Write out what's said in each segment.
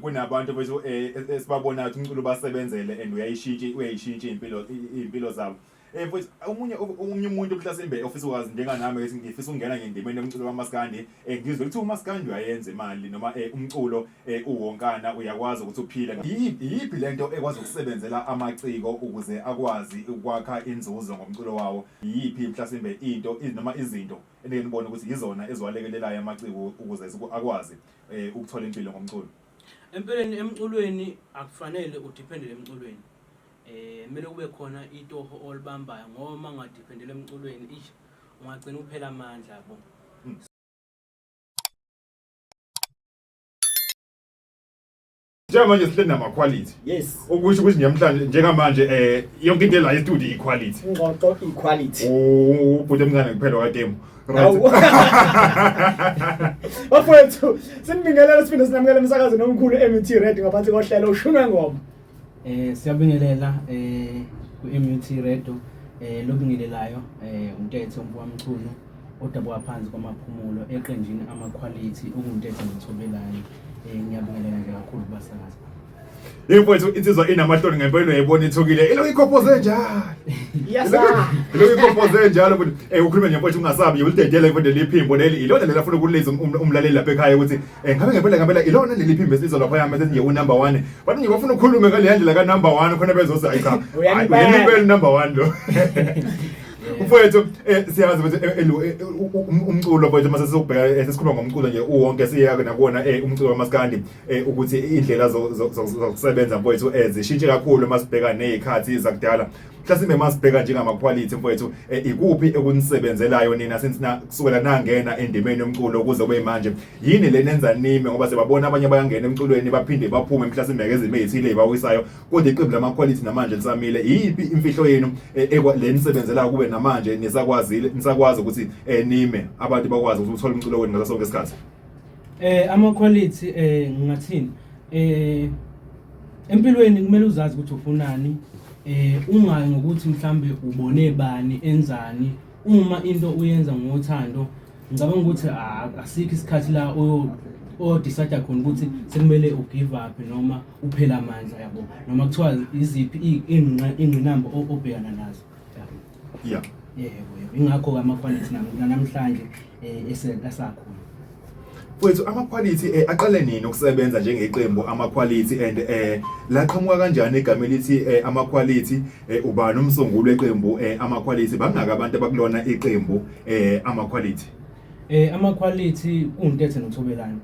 Kunabantu mfethu esibabonayo ukuthi umculo basebenzele and uyayishintsha iy'mpilo zabo. Mfethu, omunye umuntu mhlasimbe ofisa ukwazi njenganami ukuthi ngifisa ukungena ngendimeni yomculo kamaskandi, ngizwe kuthiwa umaskandi uyayenza imali noma umculo uwonkana uyakwazi ukuthi uphile. Iyiphi lento ekwazi ukusebenzela amaciko ukuze akwazi ukwakha inzuzo ngomculo wawo? Iyiphi mhlasimbe into noma izinto enike nibone ukuthi yizona eziwalekelelayo amaciko ukuze akwazi ukuthola impilo ngomculo? Empeleni emculweni akufanele udependele emculweni. Kumele kube khona itoho olibambayo ngoba uma ungadependela emculweni ish ungagcina uphela amandla yabo. Njengamanje sihleli nama-quality. Okusho ukuthi namhlanje njengamanje yonke into ela e-studio i-quality. Ingxoxo i-quality. Ubhuti omncane kuphela wakatemu. Right. Bafowethu, sinibingelela siphinde sinamukele emsakazweni omkhulu MUT Radio ngaphansi kohlelo ushunwe ngoma. Siyabingelela ku-MUT Radio, lobingelelayo uNtethe umfowamchunu odabuka phansi kwamaphumulo eqenjini amakhwalithi okunguNtethe noThobelani. Ngiyabingelela nje kakhulu kubasakazi. Mfowethu, insizwa inamahloni ngempela, uyayibona ithukile. Ilokhu ikhophoze njalo. Iyasaba. Ilokhu ikhophoze njalo futhi ukhulume nje mfowethu ungasabi, ulidedele mfowethu leli phimbo leli. Ilona leli afuna ukulizwa umlaleli lapha ekhaya ukuthi ngabe ngempela ngempela ilona leli phimbo esizwa lapha yami sethi nje u number 1. Bathi nje bafuna ukukhulume ngale ndlela ka number 1 khona bezothi ayi cha. Uyanimpela. Uyanimpela number 1 lo. Mfowethu, siyazi ukuthi umculo mfowethu mase sizobheka, sesikhuluma ngomculo nje uwonke, siya nakuwona umculo kamaskandi, ukuthi indlela zokusebenza mfowethu zishintshe kakhulu masibheka nezikhathi zakudala. Mhlasimbe masibheka njengama-quality mfowethu, ikuphi ekunisebenzelayo nina since na kusukela nangena endimeni yomculo kuze kube manje? Yini le nenza nime? Ngoba sibabona abanye bayangena emculweni baphinde baphume mhlasimbe ngezimo ezithile ezibawisayo, kodwa iqembu lama-quality namanje lisamile. Yiphi imfihlo yenu le nisebenzelayo kube namanje nisakwazi ukuthi nime, abantu bakwazi ukuthi uthole umculo wenu ngaso sonke isikhathi? Ama-quality, ngingathini, empilweni kumele uzazi ukuthi ufunani, ungayi ngokuthi mhlambe ubone bani enzani. Uma into uyenza ngothando, ngicabanga ukuthi asikho isikhathi la oyo-decide khona ukuthi sekumele ugive up noma uphele amandla yabo, noma kuthiwa iziphi ingqinamba obhekana nazo. Yebo, ingakho-ke ama-quality namhlanje esakhona. Mfowethu, ama-quality aqale nini ukusebenza njengeqembu ama-quality, and laqhamuka kanjani igama elithi ama-quality? Ubani umsunguli weqembu ama-quality? Bangaki abantu abakulona iqembu ama-quality? Ama-quality kuwuNtethe noThobelani.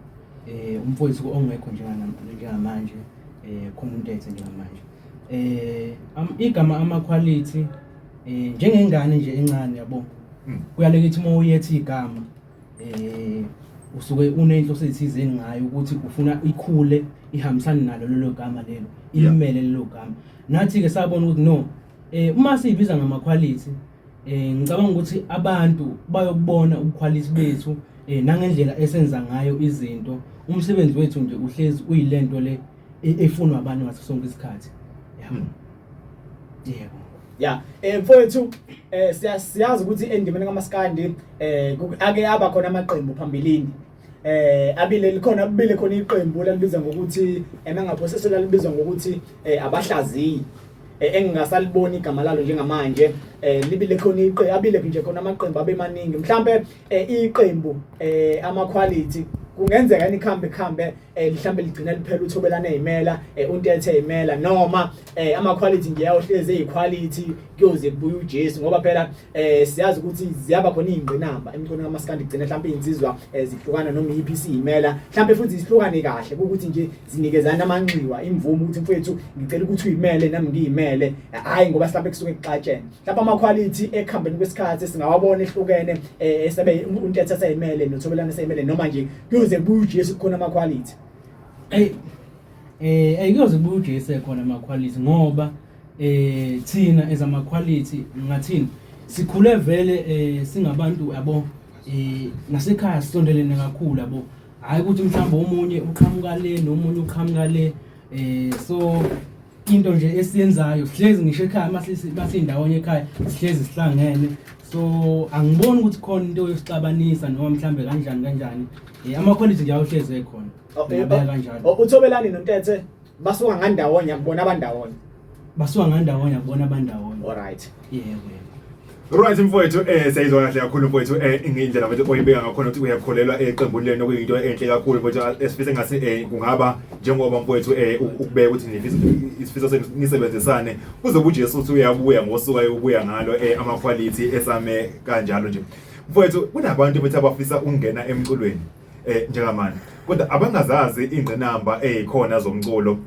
Umfowethu ongekho njengamanje, khona uNtethe njengamanje. Igama ama-quality, njengengane nje encane yabo. Kuyaleka ithi uma uyethi igama usuke unenhloso ethizeni ngayo ukuthi ufuna ikhule ihambisane nalo lelo gama lelo, ilimele lelo gama. Nathi ke sabona ukuthi no, uma siyibiza ngama quality, ngicabanga ukuthi abantu bayokubona ubuquality bethu nangendlela esenza ngayo izinto. Umsebenzi wethu nje uhlezi uyilento le efunwa abantu ngaso sonke isikhathi. Yebo. Ya, mfowethu, siyazi ukuthi endimeni kaMaskandi ake aba khona amaqembu phambilini. Abile likhona abile khona iqembu lalibiza ngokuthi emangapho lalibizwa ngokuthi abahlaziyi. Engingasaliboni igama lalo njengamanje. Libile khona iqembu, abile nje khona amaqembu abe maningi. Mhlambe iqembu ama quality kungenzeka yini ikhambe khambe mhlambe ligcina liphela uThobelane eyimela, uNtethe eyimela, noma ama quality nje ayohlezi eyiquality kuyoze kubuye uJesu? Ngoba phela siyazi ukuthi ziyaba khona izingqinamba emculweni kaMaskandi, kugcina mhlambe izinsizwa zihlukana noma iyiphi isiyimela, mhlambe futhi zihlukane kahle ukuthi nje zinikezana amanxiwa imvumo ukuthi mfethu ngicela ukuthi uyimele nami ngiyimele, hayi ngoba mhlambe kusuke kuxatshene. Mhlawumbe ama quality ekuhambeni kwesikhathi singawabona ehlukene, esebe uNtethe eseyimele noThobelane eseyimele, noma nje kuyoze kubuye uJesu kukhona ama quality? Hey, ayikuyoze kubuye uJesu ekhona ama quality, ngoba thina as ama quality ngathini sikhule vele singabantu yabo, nasekhaya sisondelene kakhulu yabo, hayi ukuthi mhlawumbe omunye uqhamuka le nomunye uqhamuka le, so Into nje esiyenzayo, sihlezi ngisho ekhaya, masindawonye ekhaya sihlezi sihlangene, so angiboni ukuthi khona into yosixabanisa noma mhlambe kanjani kanjani. Ama-quality nje awuhlezi ekhona. Ngingabeka kanjalo. Oh, uThobelani noNtethe basuka ngandawonye, akubona abandawonye? Basuka ngandawonye, akubona abandawonye. Alright. Yebo, yebo. Right mfowethu, siyayizwa kahle kakhulu mfowethu, indlela mfowethu oyibeka ngakhona ukuthi uyakholelwa eqembuni lenu, okuyinto enhle kakhulu mfowethu, esifisa ngase kungaba njengoba mfowethu ukubeka ukuthi nifisa isifiso senu nisebenzisane kuze kuJesu uthi uyabuya ngosuku ayobuya ngalo, ama-quality esame kanjalo nje. Mfowethu, kunabantu mfowethu abafisa ukungena emculweni njengamanje kodwa abangazazi ingqinamba ezikhona zomculo,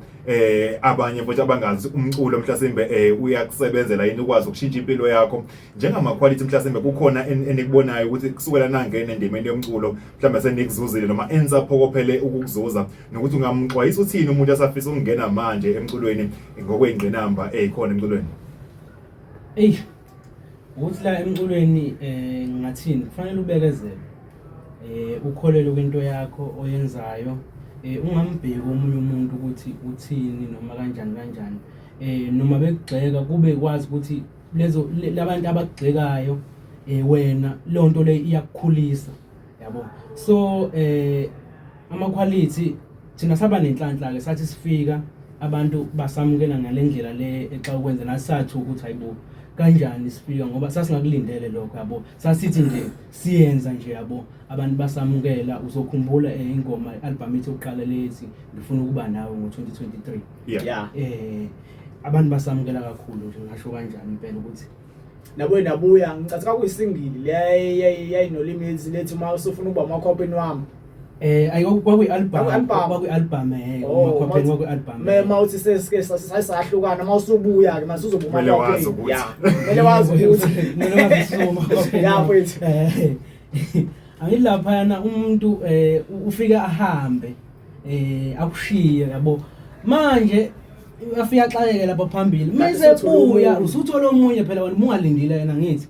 abanye futhi abangazi umculo mhlasimbe uyakusebenzela yini ukwazi ukushintsha impilo yakho. Njengama-quality mhlasimbe kukhona enikubonayo ukuthi kusukela nangena endimeni yomculo mhlawumbe senikuzuzile noma enisaphokophele ukukuzuza, nokuthi ungamxwayisa uthini umuntu asafisa ukungena manje emculweni ngokwey'ngqinamba ey'khona emculweni? Eyi, ukuthi la emculweni ngingathini, kufanele ubekezele, ukholelwe kwinto yakho oyenzayo, ungambheki omunye umuntu ukuthi uthini noma kanjani kanjani, noma bekugxeka kube kwazi ukuthi lezo labantu abakugxekayo, wena leyo nto le iyakukhulisa, yabo. So ama-quality thina saba nenhlanhla ke, sathi sifika abantu basamukela ngale ndlela le exa ukwenza, nathi sathi ukuthi hayibo, kanjani sifika, ngoba sasingakulindele lokho, yabo. Sasithi nje siyenza nje, yabo, abantu basamukela. Uzokhumbula ingoma, i-album ethu yokuqala lethi Ngifuna Ukuba Nawe ngo-2023. Abantu basamukela kakhulu nje, ngasho kanjani impela ukuthi Nabuye nabuya, ngicathi kwakuyi-single yayinolimi lethi uma usufuna ukuba umakhwapheni wami. Ayi, kwakuyi-album. Kwakuyi-album. Kwakuyi-album, Oh, umakhwapheni kwakuyi-album. Ma uthi sesike sasahlukana, uma usubuya ke mase uzoba Kumele wazi umakhwapheni. ukuthi. Ya, kumele wazi ukuthi. Kumele wazi ukuthi umakhwapheni. Ya, mfethu. Angithi laphayana umuntu ufika ahambe, akushiye, yabo. Manje afika axakeke lapha phambili. Kanti Mase usuthola ebuya omunye. usuthola omunye phela, wena ungalindile yena, ngithi.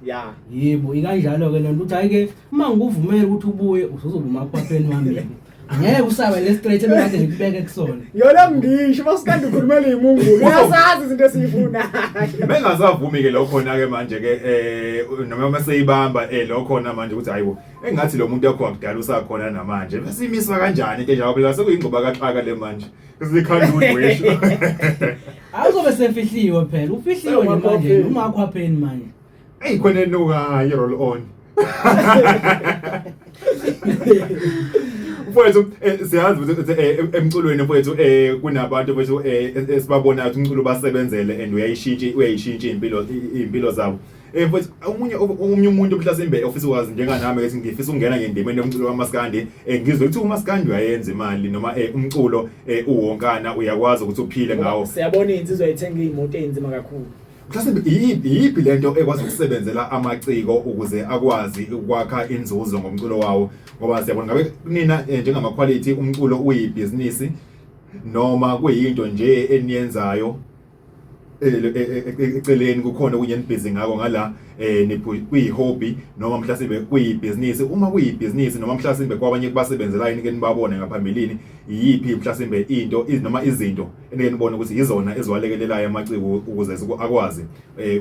Yebo, ikanjalo ke lento, uthi hayi ke uma ngikuvumela ukuthi ubuye usuzoba umakhwapheni wami. Angeke usabe le straight ebekade ngikubeke kusona. Yona ngisho masikande ukhulumela imungulu. Uyasazi izinto esiyifunayo. Bengasavumi ke lokho khona ke manje ke, noma maseyibamba lokho khona manje ukuthi hayibo, engathi lo muntu yakho akudala usakhona namanje. Bese imiswa kanjani into enjalo phela, sekuyingxuba kaxaka le manje. Sikhanda udweshu. Awuzobe sefihliwe phela, ufihliwe nje manje, umakhwapheni manje. Ey, khona enuka i roll on. Mfowethu, siyazi ukuthi emculweni mfowethu, kunabantu mfowethu, esibabonayo ukuthi umculo basebenzele and uyayishintsha impilo zabo. Mfowethu, omunye umuntu mhlasimbe ofisa ukwazi njenganami ukuthi ngifisa ukungena ngendimeni yomculo kaMaskandi, ngizwe ukuthi uMaskandi uyayenza imali noma umculo uwonkana uyakwazi ukuthi uphile ngawo. Siyabona insizwa ithenga imoto enzima kakhulu. Mhlawumbe iyiphi lento ekwazi ukusebenzela amaciko ukuze akwazi ukwakha inzuzo ngomculo wawo, ngoba siyabona ngabe kunina njengama quality umculo uyibhizinisi noma kuyinto nje eniyenzayo eceleni, kukhona okunye enibhizi ngako ngala, kuyi-hobby noma mhlasimbe kuyibhizinisi? Uma kuyibhizinisi noma mhlasimbe kwabanye kubasebenzelayo nike nibabone ngaphambilini, iyiphi mhlasimbe into noma izinto enike nibone ukuthi yizona eziwalekelelayo amaciko ukuze akwazi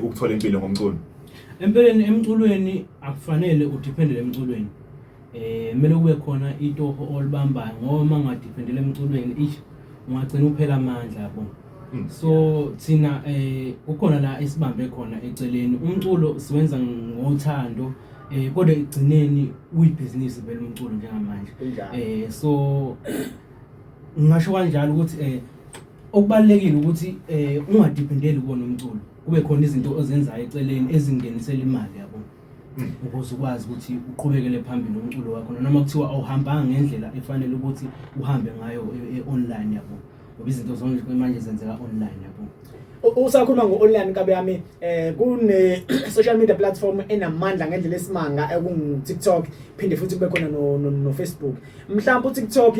ukuthola impilo ngomculo? Empeleni emculweni akufanele udependele emculweni, kumele kube khona itoho olibambayo, ngoba uma ungadependele emculweni ish ungagcina uphela amandla, yabo. So thina kukhona la esibambe khona eceleni, umculo siwenza ngothando, kodwa ekugcineni uyibhizinisi vele umculo njengamanje. So ngingasho kanjalo ukuthi okubalulekile ukuthi ungadependeli kuwona umculo, kube khona izinto ozenzayo eceleni ezingenisela imali, yabo, ukuze ukwazi ukuthi uqhubekele phambili umculo wakho noma kuthiwa awuhambanga ngendlela efanele ukuthi uhambe ngayo e-online, yabo, ngoba izinto zonke manje zenzeka online, yabo. Usakhuluma ngo-online kabe yami, kune social media platform enamandla ngendlela esimanga ekungu TikTok, phinde futhi kube khona no Facebook. Mhlawumbe uTikTok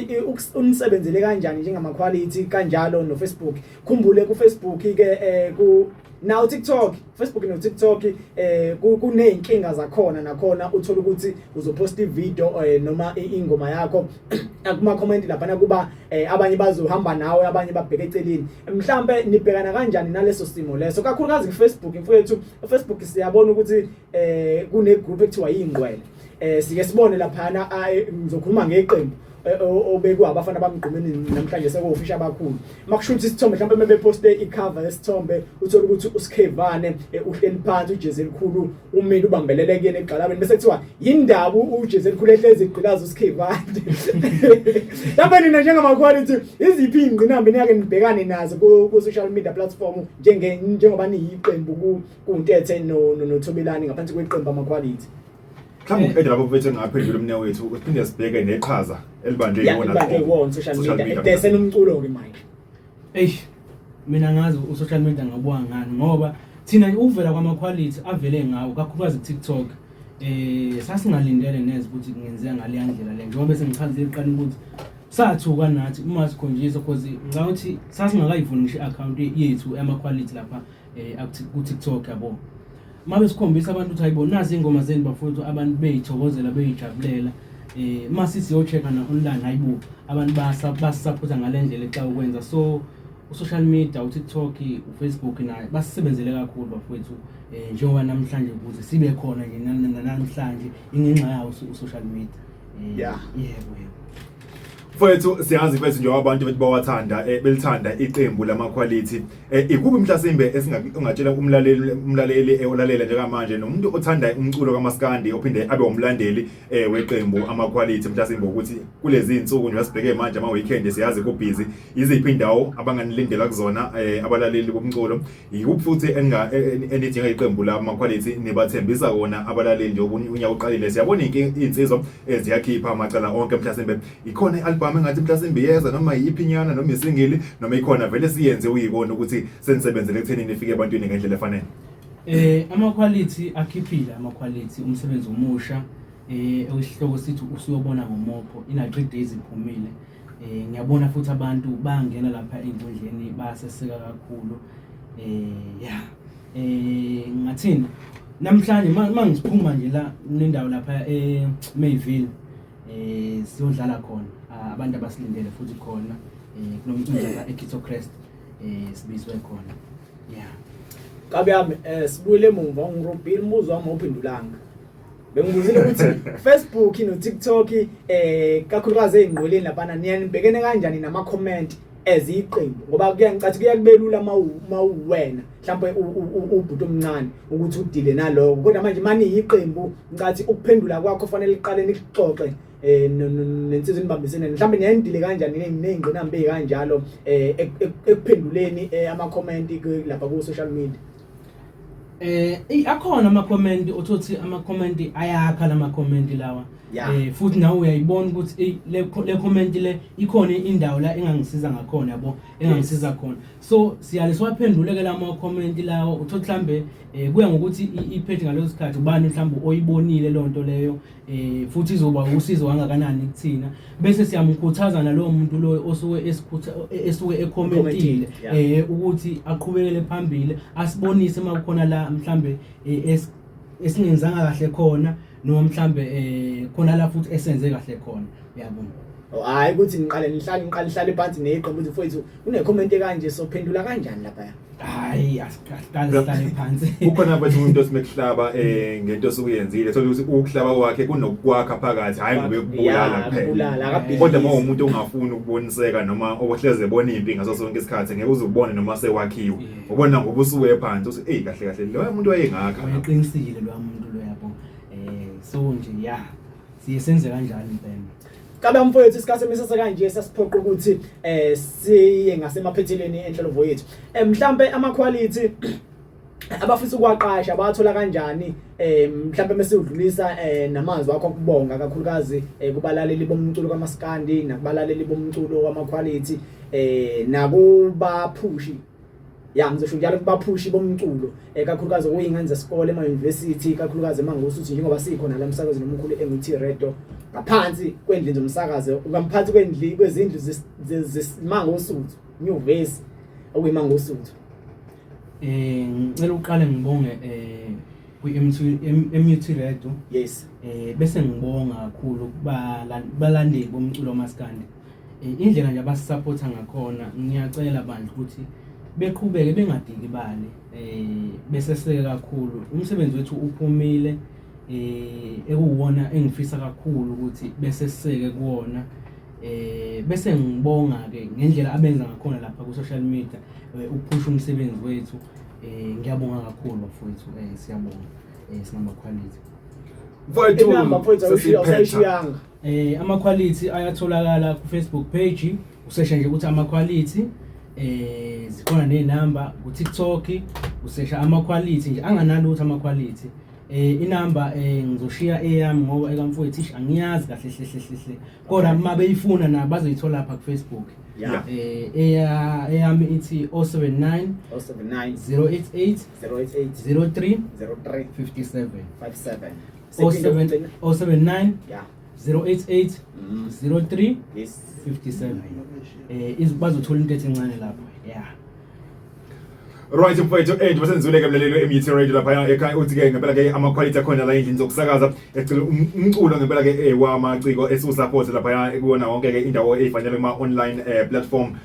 unisebenzele kanjani njengama quality, kanjalo no Facebook? Khumbule ku Facebook ke ku Now TikTok, Facebook no TikTok kuneyinkinga zakhona, nakhona uthola ukuthi uzopost ivideo noma ingoma yakho, kuma comment lapha kuba abanye bazohamba nawe, abanye babheke eceleni. Mhlambe nibhekana kanjani naleso simo leso, kakhulukazi ku Facebook mfowethu? Facebook siyabona ukuthi kune group ekuthiwa yingqwele, sike sibone laphana, ngizokhuluma ngeqembu obekwa abafana bamgqumeni namhlanje sekuwofisha abakhulu, makushuthi isithombe mhlawumbe mebeposte icover yesithombe, uthola ukuthi uSkhevane uhleli phansi, ujezi elikhulu umile ubambelele kuyena egxalabeni, bese kuthiwa yindaba ujezi elikhulu ehlezi igqilaza uSkhevane. Lapha nina njengama-quality, iziphi iy'ngqinamba niyake nibhekane nazo ku-social media platform njengoba niyiqembu kuNtethe noThobelani ngaphansi kweqembu ama-quality? Mhlawumbe uqede lapho mfethu, engaphendula umne wethu, siphinde sibheke neqhaza elibanjwe yiwona elibanjwe yiwona social media bese nomculo-ke manje. Eish, mina ngazi u-social media ngabuka ngani, ngoba thina ukuvela kwama-quality avele ngawo kakhulukazi ku-TikTok, sasingalindele neze ukuthi kungenzeka ngaleya ndlela le, njengoba bese ngichazile ekuqaleni ukuthi sathuka nathi uma sikhonjiswa, cause ngicabanga ukuthi sasingakayivuli ngisho i-account yethu yama-quality lapha ku-TikTok, yabo. Uma besikhombisa abantu ukuthi hayibo, nazi iy'ngoma zenu bafowethu, abantu bey'thokozela, bey'jabulela, mase siyo-check-a na-online, hayibo, abantu basisapotha ngale ndlela exa ukwenza. So u-social media, u-TikTok, u-Facebook naye basisebenzele kakhulu bafowethu, njengoba namhlanje ukuze sibe khona nje namhlanje ingenxa yawo u-social media. Yebo yebo. Mfowethu, siyazi mfethu njengoba abantu bethi bawathanda, belithanda iqembu lama-quality, ikuphi mhlasimbe esingatshela umlaleli olalela njengamanje nomuntu othanda umculo kaMaskandi ophinde abe umlandeli weqembu ama-quality, mhlasimbe ukuthi kulezi insuku nje sibheke manje ama weekend, siyazi ku busy, iziphi indawo abanganilindela kuzona abalaleli bomculo? Ikuphi futhi enithi ngeqembu lama-quality nibathembisa kona abalaleli njengoba unyaka uqalile? Siyabona iy'nsizwa eziyakhipha amacala onke, mhlasimbe ikhona i-album engathi mhlasimbe iyeza, noma yiphi inyana, noma isingili, noma ikhona vele siyenze uyikona ukuthi senisebenzele ekutheni nifike ebantwini ngendlela efanele? Ama-quality akhiphile, ama-quality umsebenzi omusha esihloko sithi usuyobona ngomopho, ina 3 days iphumile. Ngiyabona futhi abantu bayangena lapha ey'nkundleni, bayaseseka kakhulu. Ya, ngathini, namhlanje mangiphuma nje la kunendawo lapha e Mayville siyodlala khona, abantu abasilindele futhi khona kunomcimbi lapha eKito Crest, sibizwe khona, yeah. Kabi yami, sibuyele emumva, ungirobhile umbuzo wami, awuphendulanga. Bengibuzile ukuthi Facebook no TikTok, kakhulukazi ey'ngqweleni laphana, niyanibhekene kanjani nama comment as iqembu, ngoba kuyangicathi kuyakubelula mawuwena mhlawumbe ubhuti omncane ukuthi udile naloko, kodwa manje mani iqembu ngicathi ukuphendula kwakho fanele liqale nikuxoxe nensizwa nibambisene. Mhlawumbe niyandile kanjani ney'ngqinamba ey'kanjalo ekuphenduleni ama comment lapha ku social media? Akhona ama comment, uthothi ama comment ayakha lama comment lawa. Futhi nawe uyayibona ukuthi ey, le comment le ikhona indawo la engangisiza ngakhona, yabo, engangisiza khona. So siyale siwaphendule ke lama comment lawo. Uthothi mhlambe kuya ngokuthi i-page ngaleso sikhathi ubani mhlambe oyibonile lonto leyo, futhi izoba usizo kangakanani kuthina, bese siyamkhuthaza nalowo muntu loyo osuke esikhutha esuke ecommentile ukuthi aqhubekele phambili, asibonise makukhona la mhlambe esingenzanga kahle khona, noma mhlambe khona la futhi esenze kahle khona, uyabona. Oh, hayi ukuthi niqale nihlale niqale nihlale phansi neqembu ukuthi mfowethu kune comment ekanje, sophendula kanjani lapha? Hayi, asiqale sihlale phansi. Kukhona bathi umuntu osimekuhlaba ngento osukuyenzile, thola ukuthi ukuhlaba kwakhe kunokwakha phakathi, hayi ngoba ekubulala kuphela. Kubulala, akabhidlizi. Kodwa uma umuntu ongafuni ukuboniseka noma ohleze ebona impi ngaso sonke isikhathi, ngeke uze ubone noma sewakhiwe. Ubona ngoba usuke phansi uthi hey, kahle kahle lo muntu wayengakha. Uyaqinisile lo muntu lo, yabo. So nje ya, siye senze kanjalo impela. Kabe mfowethu, isikhathi emisese kanje sasiphoqa ukuthi siye ngasemaphethelweni enhlolovo yethu. Mhlambe ama quality abafisa ukwaqasha bathola kanjani, mhlambe mase udlulisa namazwi akho okubonga kakhulukazi kubalaleli bomculo kaMaskandi nakubalaleli bomculo wama quality nakubaphushi, ya, ngizosho njalo, kubaphushi bomculo, kakhulukazi okuyingane zesikole ema university, kakhulukazi eMangosuthu, njengoba sikhona la emsakazweni omkhulu enguT Radio ngaphansi kwendlu zomsakazo, ngaphansi kwendlu kwezindlu zeMangosuthu Nyuvesi okuyiMangosuthu? Ngicela uqale ngibonge kwi-MT MUT Radio. Bese ngibonga kakhulu kubalandeli bomculo wamaskandi. Indlela nje abasupporta ngakhona, ngiyacela bandla ukuthi beqhubeke bengadikibali, beseseke kakhulu. Umsebenzi wethu uphumile, ekuwona engifisa kakhulu ukuthi beseseke kuwona. Bese ngibonga ke ngendlela abenza ngakhona lapha ku social media, ukuphusha umsebenzi wethu. Ngiyabonga kakhulu bafowethu, siyabonga, singama quality. Mfowethu, Inamba mfowethu sesiphetha. Awusishiyanga. Ama quality ayatholakala ku Facebook page, usesha nje ukuthi ama quality, zikhona nezinamba ku TikTok, usesha ama quality nje anganalutho ama quality. Inamba ngizoshiya eyami ngoba ekamfowethu ish angiyazi kahle hle hle hle hle. Kodwa uma beyifuna na bazoyithola lapha ku Facebook. Eyami ithi 079 079 088 088 03 03 57. 57. 07 079 088 03 57. Bazothola into encane lapho. Right mfowethu, njengoba senzule ke mlaleli we-MUT Radio lapha ekhaya, uthi ke ngempela ke ama quality akhona la endlini zokusakaza, ecela umculo ngempela ke wamaciko esiwusupport lapha kuwona wonke ke indawo eyifanele kuma online platform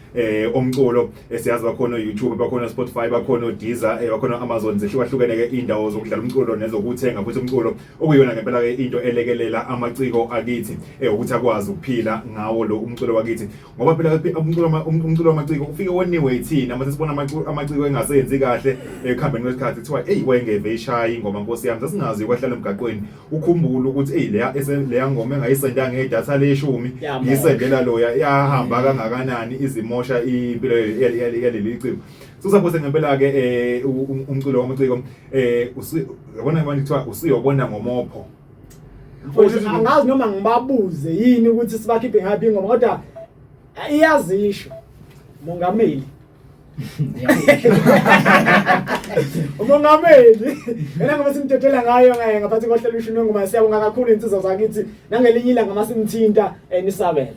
omculo. Siyazi bakhona YouTube, bakhona Spotify, bakhona Deezer, bakhona Amazon, zehlukahlukene ke indawo zokudlala umculo nezokuthenga futhi umculo, okuyona ngempela ke into elekelela amaciko akithi ukuthi akwazi ukuphila ngawo lo umculo wakithi, ngoba phela umculo wamaciko ufike woniwe yithina mase sibona amaciko engasenzi kahle ekuhambeni kwesikhathi, kuthiwa hey wayengeve ishaya ingoma, nkosi yami, sasingazi kwahlala emgaqweni. Ukhumbule ukuthi hey leya ngoma engayisenda ngedatha leshumi Yamosha. yisendela loya yahamba kangakanani, izimosha impilo yaleli ciko. So ngempela ke umculo wamaciko, yabona manje kuthiwa usuyobona ngomopho. Mfowethu, angazi noma ngibabuze yini ukuthi sibakhiphe ngaphi ingoma, kodwa iyazisho mongameli. Umongameli yena ngoba simdedela ngayo ngaphathi kohlelo ushuni ngoma. Siyabonga kakhulu insizwa zakithi, nangelinye ilanga masimthinta nisabela.